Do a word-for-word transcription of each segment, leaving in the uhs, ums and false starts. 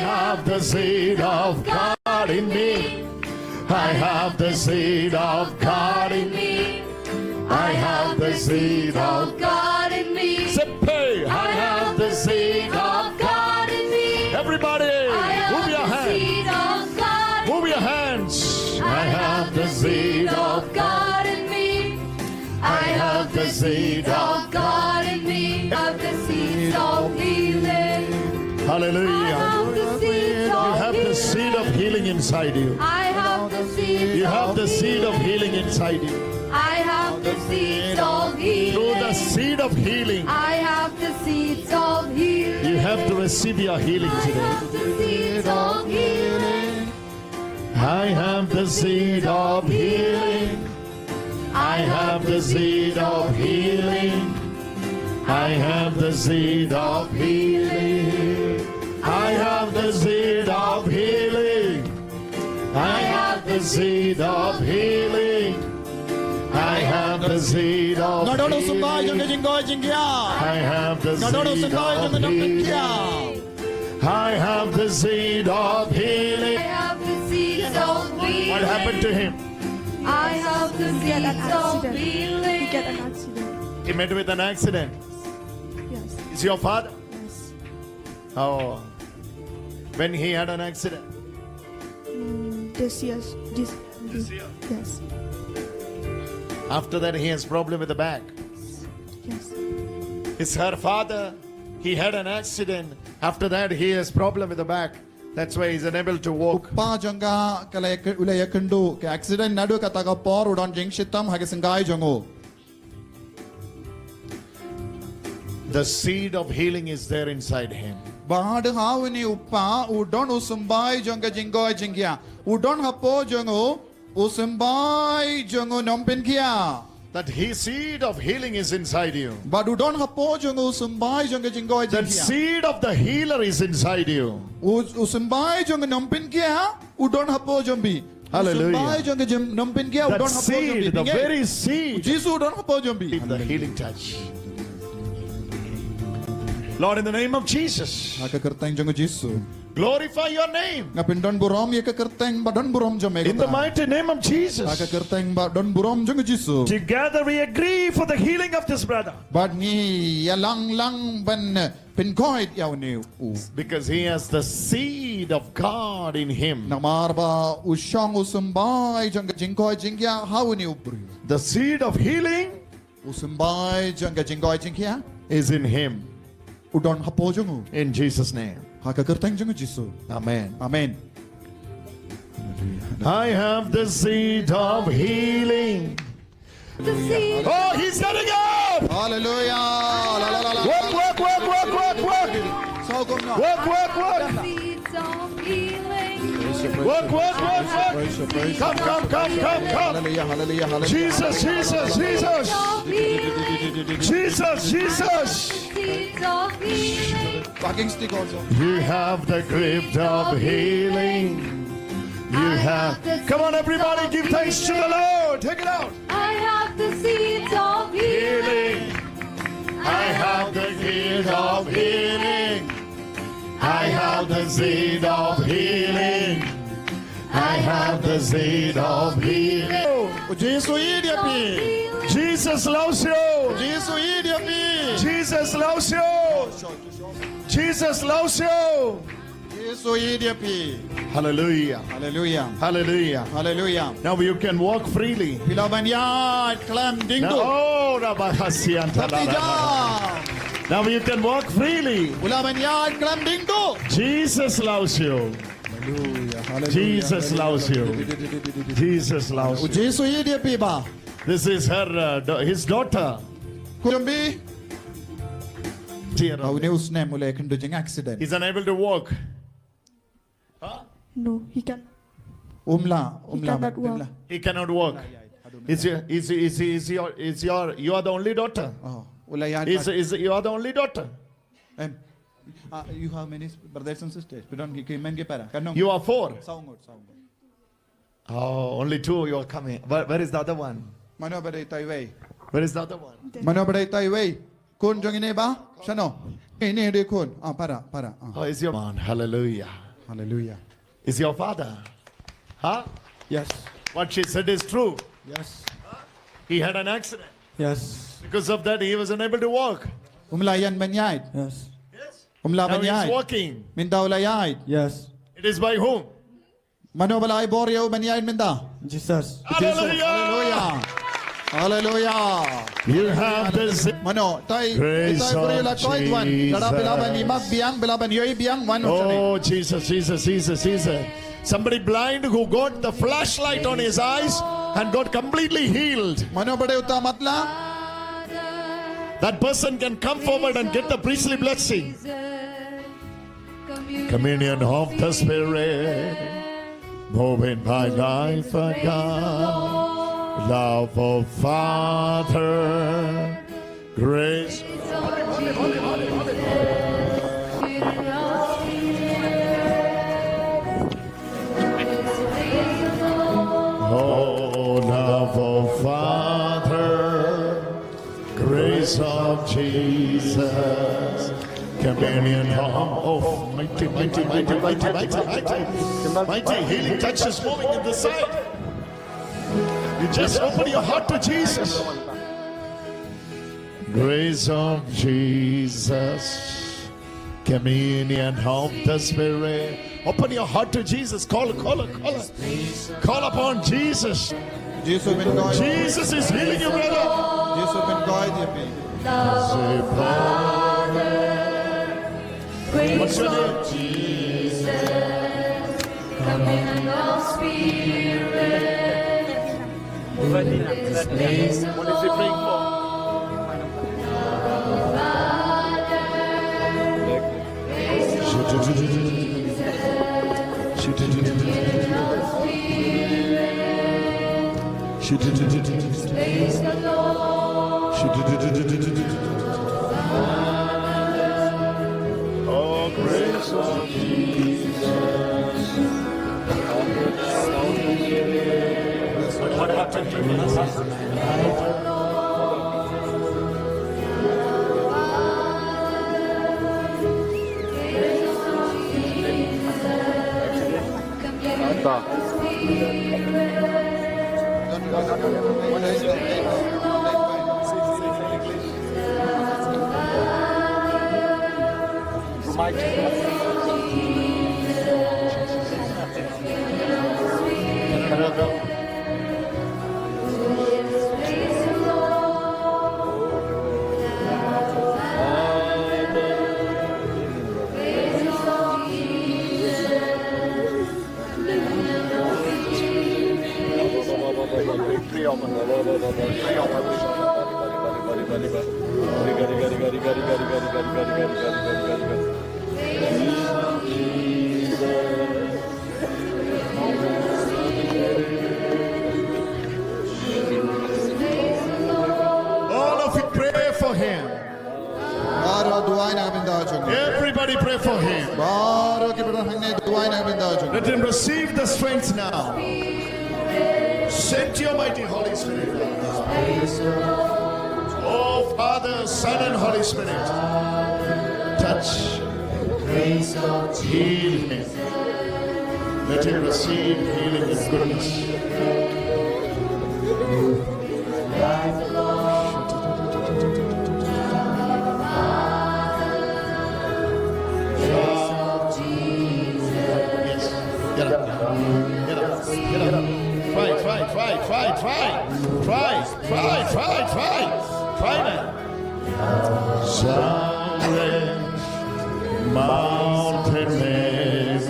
have the seed of God in me. I have the seed of God in me. I have the seed of God in me. Say, hey, I have the seed of God in me. Everybody, I have move your the hand. Seed of God in Move your hands. I have the seed of God in me. I have the seed of God in me. I have the seed of healing. Hallelujah. I have the seed of You have the healing. Seed of healing inside you. I have the seed You have of the seed of healing. Healing inside you. I have the seed of healing. Through the seed of healing, I have the seeds of healing. You have to receive your healing I today. Have the seeds of healing. I have the seed of healing. I have the seed of healing. I have the seed of healing. I have the seed of healing. I have the seed of healing. I have the seed of Nga don u symbai jong ka healing. Jingkoit jingkhiah. I have the Nga don u seed symbai of jong ka jingkoit healing. Jingkhiah. I have the seed of healing. I have the seeds of healing. What happened to him? I have the seeds of healing. He met with an accident. Yes. Is your father? Yes. Oh. When he had an accident? Mm, this year. This, this year? Yes. After that, he has problem with the back. Yes. Is her father, he had an accident. After that, he has problem with the back. That's why he's unable to walk. U kpa jong ka ka la ïa, u la ïakynduh, ka accident naduh kata ka por u don jingshitom ha ka syngkai jong u. The seed of healing is there inside him. Bad ha une u kpa u don u symbai jong ka jingkoit jingkhiah. U don hapoh jong u u symbai jong u nongpynkhiah. That he, seed of healing is inside you. Bad u don hapoh jong u symbai jong ka jingkoit jingkhiah. That seed of the healer is inside you. U, u symbai jong u nongpynkhiah u don hapoh jong phi. Hallelujah. U symbai jong ka jing-, nongpynkhiah u don hapoh jong phi. That seed, the very seed. U Jisu u don hapoh jong phi. In the healing touch. Lord, in the name of Jesus. Ha ka kyrteng jong u Jisu. Glorify your name. Nga pyndon burom ïa ka kyrteng ba don burom jong me. In the mighty name of Jesus. Ha ka kyrteng ba don burom jong u Jisu. Together we agree for the healing of this brother. Bad ngi ïalang lang ban pynkoit ïa une u. Because he has the seed of God in him. Namar ba u shong u symbai jong ka jingkoit jingkhiah ha une u briew. The seed of healing. U symbai jong ka jingkoit jingkhiah. Is in him. U don hapoh jong u. In Jesus' name. Ha ka kyrteng jong u Jisu. Amen. Amen. I have the seed of healing. The seed. Oh, he's getting up. Hallelujah. La, la, la, la. Work, work, work, work, work, work. Work, work, work. Seeds of healing. Work, work, work, work. Come, come, come, come, come. Hallelujah, hallelujah, hallelujah. Jesus, Jesus, Jesus. Seeds of healing. Jesus, Jesus. Seeds of healing. Walking stick also. You have the gift of healing. You have. Come on, everybody, give thanks to the Lord. Take it out. I have the seeds of healing. I have the gift of healing. I have the seed of healing. I have the seed of healing. U Jisu u ïeit ïa phi. Jesus loves you. U Jisu u ïeit ïa phi. Jesus loves you. Jesus loves you. Jisu u ïeit ïa phi. Hallelujah. Hallelujah. Hallelujah. Hallelujah. Now you can walk freely. Phi lah ban ïaid khlem ding duh. Now, oh, Rabahasian. Now you can walk freely. Phi lah ban ïaid khlem ding duh. Jesus loves you. Hallelujah. Hallelujah. Jesus loves you. Jesus loves you. U Jisu u ïeit ïa phi bah. This is her, uh, da-, his daughter. Kumbi. Dear. Une u snem u la ïakynduh jong accident. He's unable to walk. Huh? No, he can. Um lah, um lah, um lah. He cannot walk. Is your, is, is, is your, is your, you are the only daughter? Oh, u la ïa. Is, is, you are the only daughter? Em, uh, you have many brothers and sisters? Phi don ki, ki men ki para? Ka nong. You are four. Saw ngut, saw ngut. Oh, only two you are coming. Where, where is the other one? Mano ba dei tai wei? Where is the other one? Mano ba dei tai wei? Khun jong ine bah? Shano? Ine dei khun. Ah, para, para. Ah. Oh, is your man. Hallelujah. Hallelujah. Is your father? Huh? Yes. What she said is true. Yes. He had an accident. Yes. Because of that, he was unable to walk. Um la ïaid ban ïaid. Yes. Um la ban ïaid. Now he's walking. Mynta u la ïaid. Yes. It is by whom? Mano ba la ai bor ïa u ban ïaid mynta? Jesus. Hallelujah. Hallelujah. Hallelujah. You have this. Mano, tai, grace tai bri la of toi duan. Kada bela ban Jesus. Imak biang, bela ban yoi biang, wan. Oh, Jesus, Jesus, Jesus, Jesus. Somebody blind who got the flashlight on his eyes and got completely healed. Mano bade uta matla. That person can come forward and get the priestly blessing. Communion of the Spirit, moving by life of God, love of Father, grace. Oh, love of Father, grace of Jesus, communion of, oh, mighty, mighty, mighty, mighty, mighty, mighty, mighty healing touches moving in the side. You just open your heart to Jesus. Grace of Jesus. Communion of the Spirit. Open your heart to Jesus. Call, call, call. Call upon Jesus. Jesus is healing you, brother. Jesus. What's your name? What is he praying for? Oh, grace of Jesus. All of you pray for him. Baroh duwai na ka bynta jong u. Everybody pray for him. Baroh ki brother hangne duwai na ka bynta jong u. Let him receive the strength now. Send your mighty Holy Spirit. Oh, Father, Son, and Holy Spirit, touch, heal him. Let him receive healing and goodness. Yes. Get up. Get up. Get up. Try, try, try, try, try. Try, try, try, try. Try now. Sovereign, mountain man.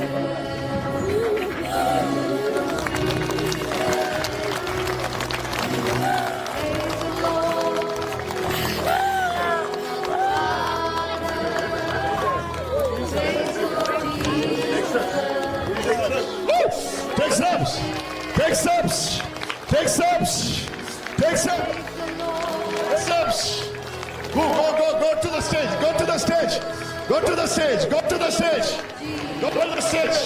Take steps. Take steps. Take steps. Take steps. Take steps. Go, go, go, go to the stage. Go to the stage. Go to the stage. Go to the stage. Go to the stage.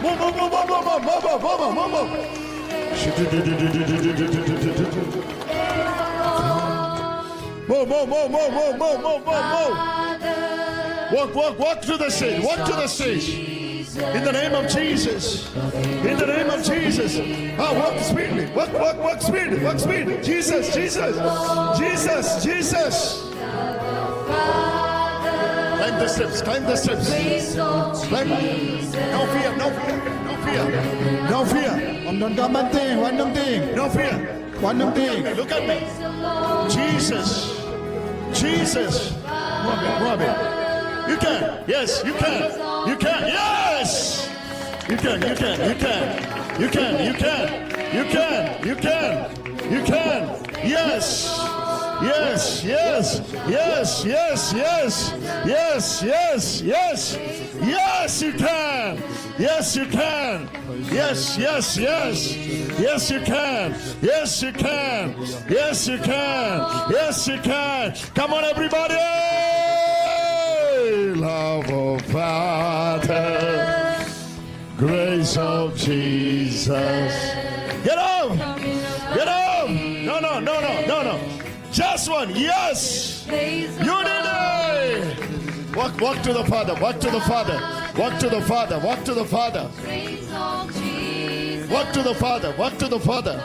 Move, move, move. Move, move, move. Walk, walk, walk to the stage. Walk to the stage. In the name of Jesus. In the name of Jesus. Ah, walk speedily. Walk, walk, walk speed. Walk speed. Jesus, Jesus. Jesus, Jesus. Climb the steps. Climb the steps. Climb. No fear. No fear. No fear. No fear. Wan don ka man ting. Wan don ting. No fear. Wan don ting. Look at me. Jesus. Jesus. Move it, move it. You can. Yes, you can. You can. Yes. You can, you can, you can. You can, you can. You can, you can. You can. Yes. Yes, yes. Yes, yes, yes. Yes, yes, yes. Yes, you can. Yes, you can. Yes, yes, yes. Yes, you can. Yes, you can. Yes, you can. Yes, you can. Come on, everybody. Love of Father. Grace of Jesus. Get up. Get up. No, no, no, no, no, no. Just one. Yes. Unity. Walk, walk to the Father. Walk to the Father. Walk to the Father. Walk to the Father. Walk to the Father. Walk to the Father.